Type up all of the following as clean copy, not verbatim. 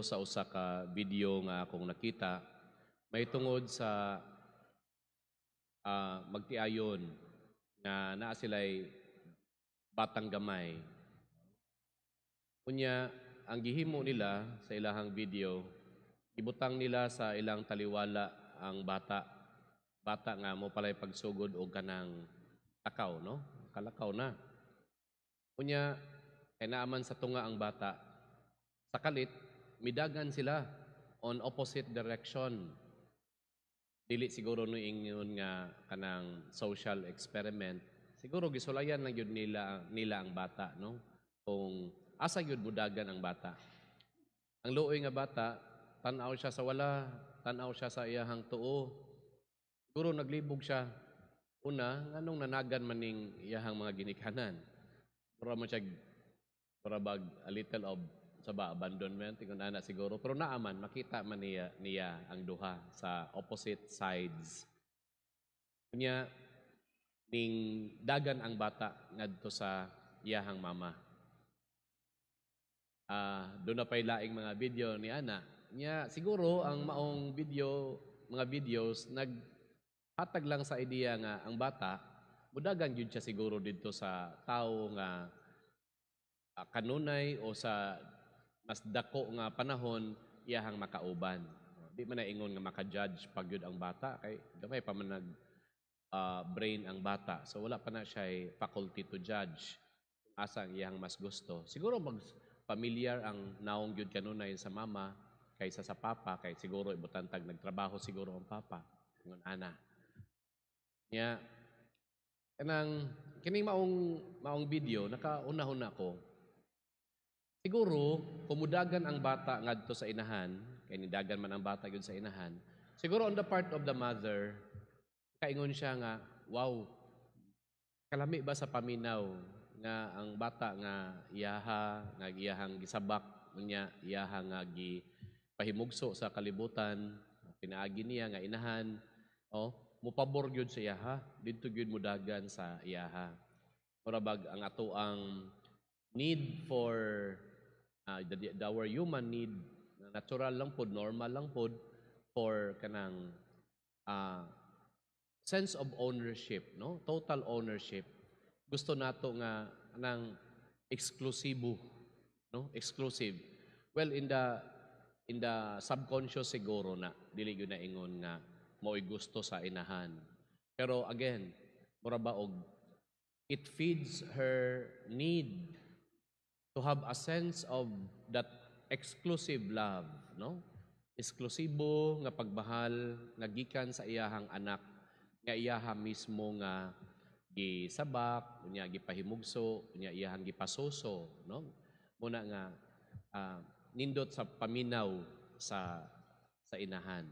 Sa usa ka video nga akong nakita may tungod sa magtiayon nga naa sila'y batang gamay. Unya ang gihimo nila sa ilahang video, ibutang nila sa ilang taliwala ang bata. Bata nga mo palay pagsugod og kanang takaw, no? Kalakaw na. Unya kay naaman sa tunga ang bata. Sa kalit midagan sila on opposite direction. Dili siguro no ingon nga kanang social experiment. Siguro gisulayan lang gyud nila nila ang bata, no? Kung asa gyud mudagan ang bata. Ang luoy nga bata, tan-aw siya sa wala, tan-aw siya sa iyahang tuo. Siguro naglibog siya. Una, nganong nanagan man ning iyahang mga ginikanan? Mura man siya, mura bag a little of sa ba abandonment, ingon ana siguro. Pero naaman, makita man niya, niya ang duha sa opposite sides. Unya, ning dagan ang bata ngadto sa iyahang mama. Doon na pa'y laing mga video ni ana. Nya siguro ang maong video, mga videos naghatag lang sa ideya nga ang bata mudagan gyud siya siguro didto sa tawo nga kanunay o sa mas dako nga panahon iyahang makauban. Di man na ingon nga maka-judge pag yun ang bata kay gamay pa man nag brain ang bata. So wala pa na siya faculty to judge asa ang iyang mas gusto. Siguro mag familiar ang naong gyud kanunay sa mama kaysa sa papa kay siguro ibutantag nagtrabaho siguro ang papa. Ingon ana. Nya kanang kining maong maong video, nakaunahon ako. Siguro kumudagan ang bata ngadto sa inahan, kay nidagan man ang bata gyud sa inahan. Siguro on the part of the mother, kaingon siya nga, "Wow, kalami ba sa paminaw nga ang bata nga iyaha, nga iyahang gisabak unya iyaha nga gi pahimugso sa kalibutan, pinaagi niya nga inahan, oh, mupabor gyud sa iyaha, didto gyud mudagan sa iyaha." Mura bag ang ato ang need for our human need, natural lang pod, normal lang pod for kanang sense of ownership, no? Total ownership. Gusto nato nga kanang eksklusibo, no? Exclusive. Well, in the subconscious siguro na dili gyud na ingon nga mao'y gusto sa inahan. Pero again, mura ba og it feeds her need to have a sense of that exclusive love, no? Eksklusibo nga pagmahal nga gikan sa iyahang anak nga iyaha mismo nga gisabak, unya gipahimugso, unya iyahang gipasuso, no? Muna nga nindot sa paminaw sa inahan.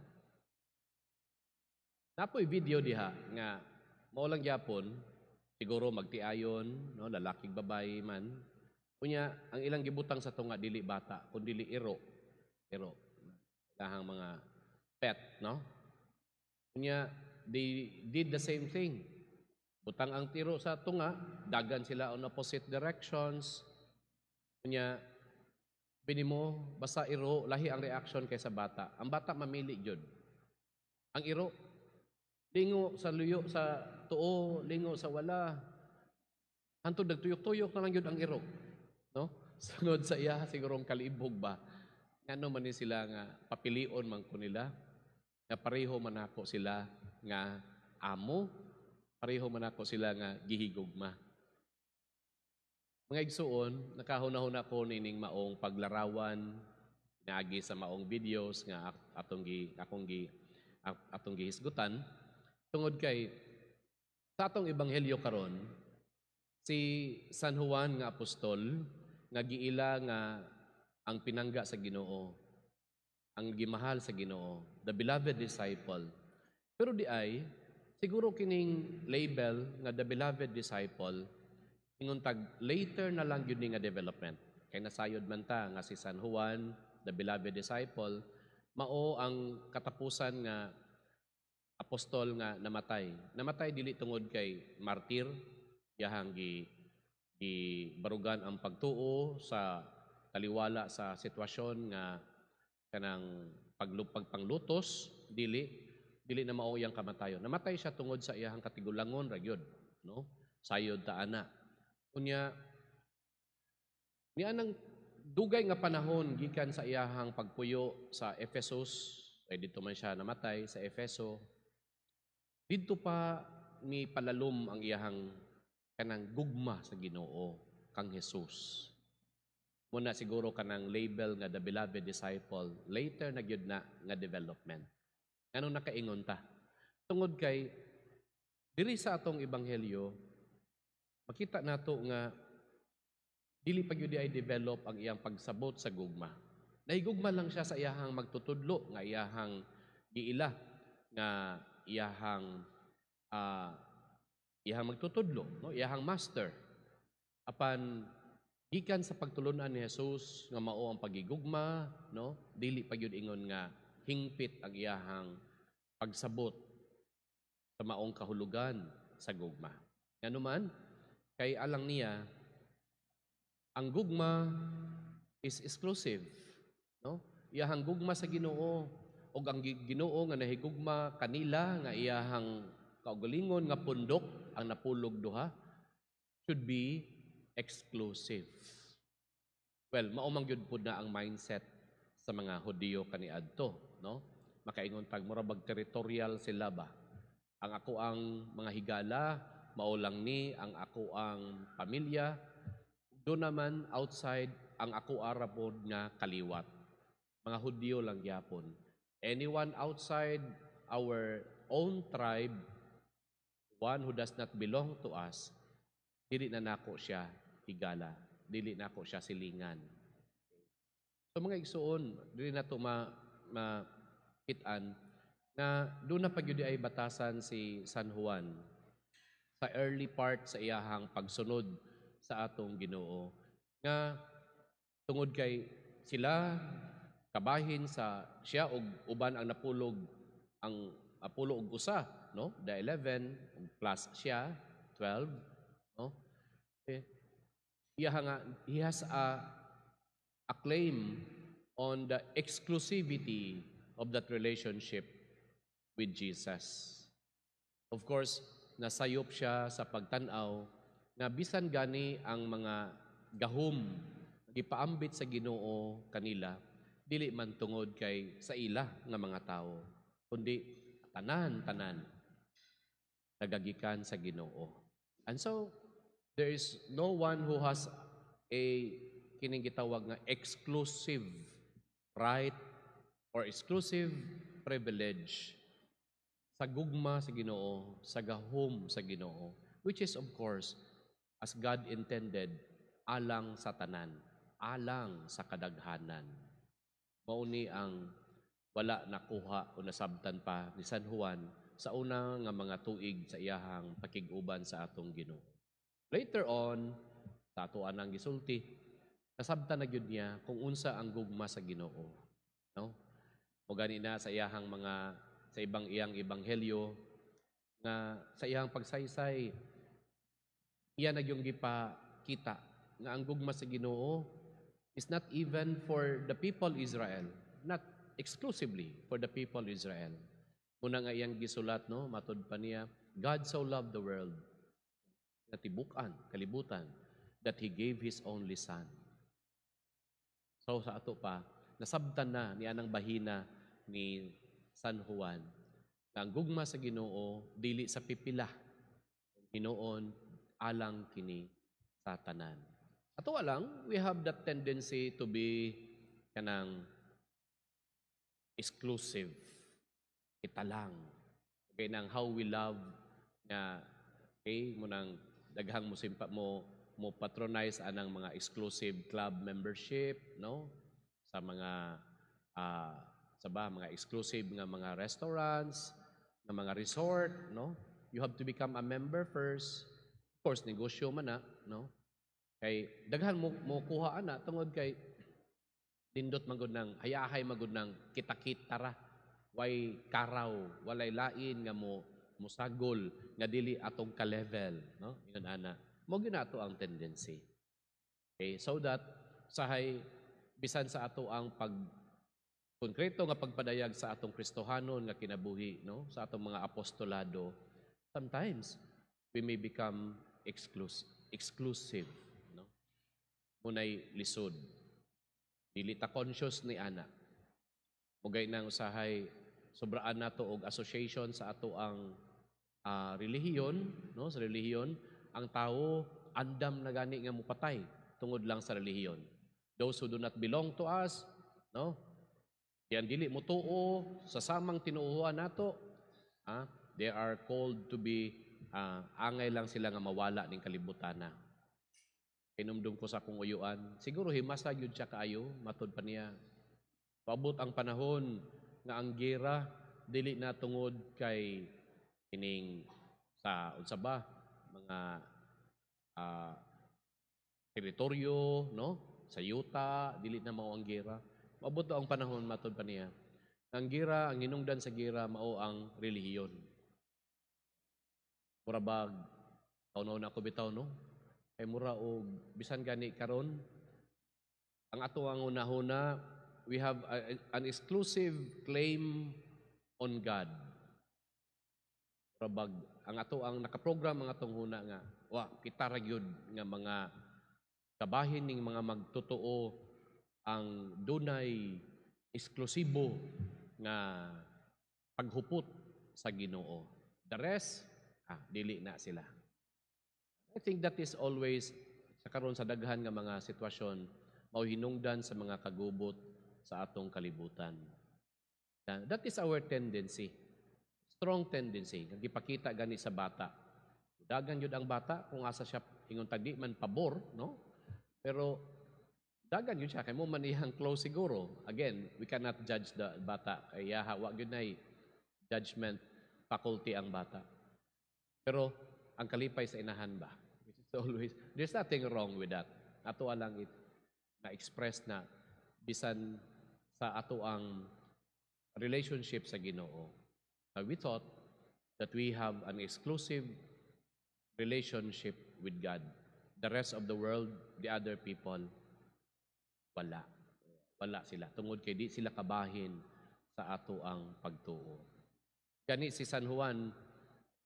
Napoy video diha nga mao lang gyapon, siguro magtiayon, no, lalaki, babae man. Unya ang ilang gibutang sa tunga dili bata kun dili iro. Iro. Ilahang mga pet, no? Unya they did the same thing. Butang ang iro sa tunga, dagan sila on opposite directions. Unya bini mo basta iro, lahi ang reaction kaysa bata. Ang bata mamili gyud. Ang iro lingo sa luyo sa tuo, lingo sa wala. Hantod nagtuyok-tuyok na lang gyud ang iro. No? Sunod sa iya sigurong kalibog ba. Ngano man ni sila nga papilion man ko nila, nga pareho man ako sila nga amo, pareho man ako sila nga gihigugma. Mga igsuon, nakahuna-huna ko nining maong paglarawan naagi sa maong videos nga atong gi akong gi atong gihisgutan tungod kay sa atong ebanghelyo karon, si San Juan nga apostol nga giila nga ang pinangga sa Ginoo, ang gimahal sa Ginoo, the beloved disciple. Pero di ay siguro kining label nga the beloved disciple, ingon tag later na lang gyud ni nga development. Kay nasayod man ta nga si San Juan, the beloved disciple, mao ang katapusan nga apostol nga namatay. Namatay dili tungod kay martir, yahang gi gi barugan ang pagtuo sa taliwala sa sitwasyon nga Kanang paglupag panglutos, dili na mao iyang kamatayon. Namatay siya tungod sa iyang katigulangon ra gyud, no? Sayod ta ana. Unya niya nang dugay nga panahon gikan sa iyahang pagpuyo sa Ephesus, ay dito man siya namatay sa Efeso. Didto pa ni palalom ang iyahang kanang gugma sa Ginoo kang Jesus. Muna siguro kanang label nga the beloved disciple, later na gyud na nga development. Nganong nakaingon ta? Tungod kay diri sa atong ebanghelyo, makita nato nga dili pa gyud ay develop ang iyang pagsabot sa gugma. Nahigugma lang siya sa iyahang magtutudlo nga iyahang giila nga iyahang magtutudlo, no? Iyahang master. Apan gikan sa pagtulunan ni Jesus nga mao ang pagigugma, no? Dili pa gyud ingon nga hingpit ang iyahang pagsabot sa maong kahulugan sa gugma. Ngano man kay alang niya ang gugma is exclusive, no? Iyahang gugma sa Ginoo ug ang Ginoo nga nahigugma kanila nga iyahang kaugalingon nga pundok ang napulog duha should be exclusive. Well, mao man gyud pud na ang mindset sa mga Hudiyo kaniadto, no? Makaingon tag mura bag territorial sila ba? Ang ako ang mga higala, mao lang ni ang ako ang pamilya. Doon naman outside ang ako ara pod nga kaliwat. Mga Hudyo lang gyapon. Anyone outside our own tribe, one who does not belong to us, dili na nako siya higala, dili nako siya silingan. So mga igsuon, dili nato ma makit-an na doon na pagyud ay batasan si San Juan sa early part sa iyahang pagsunod sa atong Ginoo nga tungod kay sila kabahin sa siya og uban ang napulog ang 11, no, the 11 ug plus siya, 12, no? Eh, iya nga he has a claim on the exclusivity of that relationship with Jesus. Of course, nasayop siya sa pagtan-aw nga bisan gani ang mga gahom gipaambit sa Ginoo kanila, dili man tungod kay sa ila nga mga tawo, kundi tanan-tanan nagagikan sa Ginoo. And so there is no one who has a kining gitawag nga exclusive right or exclusive privilege sa gugma sa Ginoo, sa gahom sa Ginoo, which is, of course, as God intended, alang sa tanan, alang sa kadaghanan. Mao ni ang wala nakuha o nasabtan pa ni San Juan sa una nga mga tuig sa iyahang pakig-uban sa atong Ginoo. Later on, sa ato anang gisulti, nasabtan na gyud niya kung unsa ang gugma sa Ginoo. No? O gani na sa iyahang mga sa ibang iyang ebanghelyo nga sa iyang pagsaysay, iya na yung gipakita nga ang gugma sa Ginoo is not even for the people Israel, not exclusively for the people Israel. Una nga iyang gisulat, no, matud pa niya, "God so loved the world," na tibukan, kalibutan, "that He gave His only Son." So sa ato pa, nasabtan na ni anang bahina ni San Juan nga ang gugma sa Ginoo dili sa pipila. Hinuon alang kini sa tanan. Ato lang, we have that tendency to be kanang exclusive. Kita lang. Okay, nang how we love nga okay mo nang daghang mo simpa mo mo patronize anang mga exclusive club membership, no, sa mga sa ba mga exclusive nga mga restaurants, nga mga resort, no? You have to become a member first. Of course, negosyo man na, no? Kay daghan mo mo kuha ana tungod kay nindot man gud nang hayahay man gud nang kita-kita ra, way karaw, walay lain nga mo musagol nga dili atong ka-level, no? Ingon ana mo gyud ato ang tendency. Okay, so that sahay bisan sa ato ang pag Konkreto nga pagpadayag sa atong Kristohanon nga kinabuhi, no, sa atong mga apostolado, sometimes we may become exclusive, no? Munay lisod. Dili ta conscious ni ana. Mugay nang usahay sobraan nato og association sa ato ang relihiyon, no, sa relihiyon, ang tao andam na gani nga mupatay tungod lang sa relihiyon. Those who do not belong to us, no, diyan dili motuo sa samang tinuohan nato, they are called to be angay lang sila nga mawala ning kalibutan na. Hinumdum ko sa akong uyuan, siguro himasa gyud siya kaayo, matod pa niya. Paabot ang panahon nga ang gira dili na tungod kay kining sa unsa ba mga teritoryo, no, sa yuta, dili na mao ang gira. Maabot ang panahon, matod pa niya, ang gira, ang hinungdan sa gira mao ang relihiyon. Mura bag kaunaw na ko bitaw, no, kay mura og bisan gani karon ang ato ang hunahuna, we have an exclusive claim on God. Mura bag ang ato ang nakaprogram ang atong huna nga wa kita ra gyud nga mga kabahin ning mga magtotoo ang dunay eksklusibo nga paghupot sa Ginoo. The rest, dili na sila. I think that is always sa karon sa daghan nga mga sitwasyon mao hinungdan sa mga kagubot sa atong kalibutan. That is our tendency. Strong tendency nga gipakita gani sa bata. Dagan yun ang bata kung asa siya ingon tagdi man pabor, no? Pero dagan yun siya kay mo man iyang close siguro. Again, we cannot judge the bata kay yaha wa gyud nay judgment faculty ang bata. Pero ang kalipay sa inahan ba? Which is always, there's nothing wrong with that. Ato lang it na-express na bisan sa ato ang relationship sa Ginoo. We thought that we have an exclusive relationship with God. The rest of the world, the other people, wala. Wala sila. Tungod kay di sila kabahin sa ato ang pagtuo. Gani si San Juan,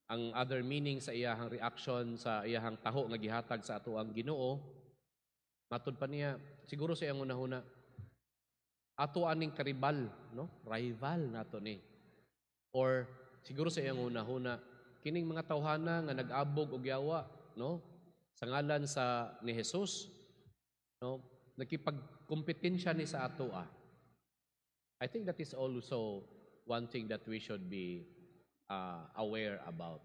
ang other meaning sa iyahang reaction sa iyahang taho nga gihatag sa ato ang Ginoo, matud pa niya, siguro sa iyang hunahuna, ato aning karibal, no? Rival nato ni. Or siguro sa iyang hunahuna, kining mga tawhana nga nag-abog og yawa, no? Sa ngalan sa ni Jesus, no? Nakipagkompetensya ni sa ato ah. I think that is also one thing that we should be aware about.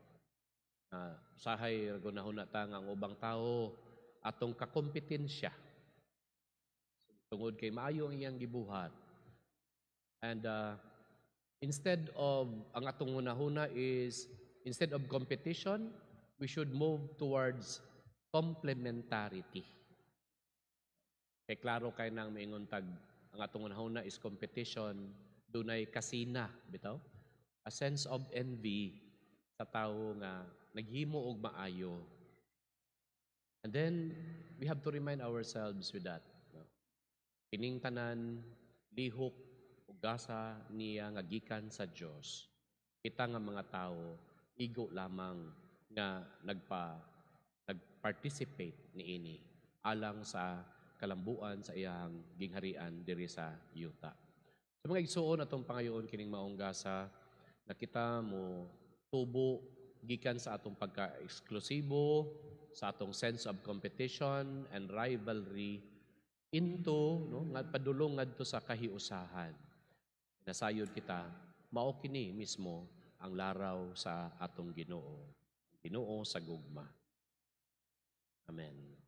Sahay gunahuna ta nga ang ubang tao atong kakompetensya tungod kay maayo ang iyang gibuhat. And instead of ang atong hunahuna is instead of competition, we should move towards complementarity. Kay klaro kay nang maingon tag ang atong hunahuna is competition, dunay kasina bitaw, a sense of envy sa tawo nga naghimo og maayo. And then we have to remind ourselves with that, no? Kining tanan lihok ug gasa niya nga gikan sa Dios. Kita nga mga tao igo lamang nga nagparticipate niini alang sa kalambuan sa iyang gingharian diri sa yuta. Sa mga igsuon, atong pangayoon kining maong gasa na kita mo tubo gikan sa atong pagka-eksklusibo, sa atong sense of competition and rivalry into, no, nga padulong ngadto sa kahiusahan. Nasayod kita mao kini mismo ang laraw sa atong Ginoo. Ginoo sa gugma. Amen.